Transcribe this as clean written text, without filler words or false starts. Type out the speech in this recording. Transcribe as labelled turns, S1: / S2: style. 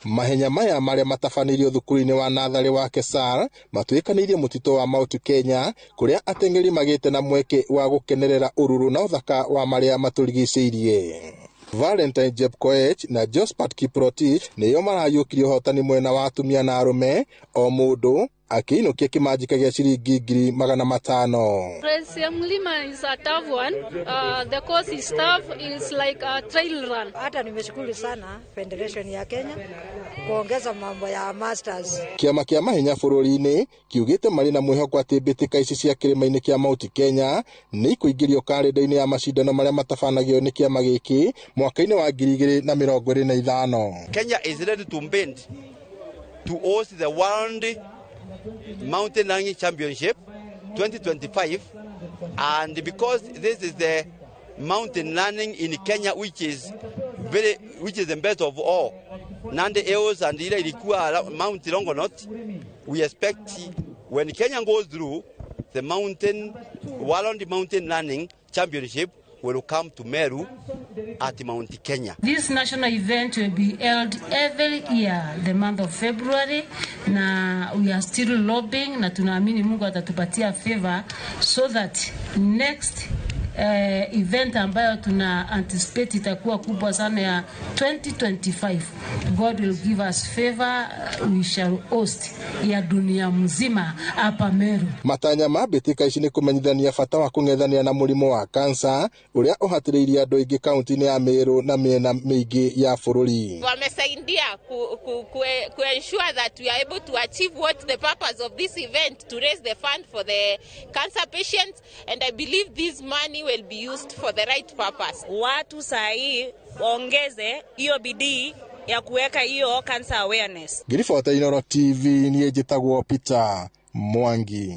S1: Mahenya maya marĩa matabanĩirio thukuru-inĩ wa natharĩ wa Kesar matuĩkanĩirie mũtitũ wa Mount Kenya, kũrĩa ateng'eri magĩte na mweke wa gũkenerera ũruru na ũthaka wa marĩa matũrigicĩirie. Valentine Jepkoech na Josphat Kiprotich nĩo marayũkirie ũhotani mwena wa atumia na arũme, o mũndũ akĩinũkia kĩmanjĩka gĩa ciringi 500,000.
S2: Race ya mlima is a tough one. The course is tough. It's like a trail run.
S3: Hata nimeshukuru sana Federation ya Kenya kuongeza mambo ya masters.
S1: Kĩama kĩa mahenya bũrũri-inĩ kiugĩte marĩ na mwĩhoko atĩ mbĩtĩka ici cia kĩrĩma-inĩ kĩa Mount Kenya nĩ ikũingĩrio karenda-inĩ ya macindano marĩa matabanagio nĩ kĩama gĩkĩ mwaka-inĩ wa 2025.
S4: Kenya is ready to bid to host the World Mountain Running Championship 2025, and because this is the mountain running in Kenya which is the best of all Nandi Hills and ile ilikuwa Mount Longonot, we expect when Kenya goes through the mountain World Mountain Running Championship will come to Meru at Mount Kenya.
S5: This national event will be held every year the month of February, na we are still lobbying na tunaamini Mungu atatupatia favor so that next event ambayo tuna anticipate itakuwa kubwa sana ya 2025, God will give us favor, we shall host ya dunia mzima hapa Meru.
S1: Matanya ma mbĩtĩka ici nĩ kũmenyithania bata wa kũng'ethania na mũrimũ wa kansa ũrĩa ũhatĩrĩirie andũ aingĩ kaunti-inĩ ya Meru na mĩena mĩingĩ ya bũrũri.
S6: Wamesaidia ku ensure that we are able to achieve what the purpose of this event, to raise the fund for the cancer patients, and I believe this money will be used for the right purpose.
S7: Watu saa hii waongeze hiyo bidii ya kuweka hiyo cancer awareness.
S1: Ngĩribota Inooro TV, niĩ njĩtagwo Peter Mwangi.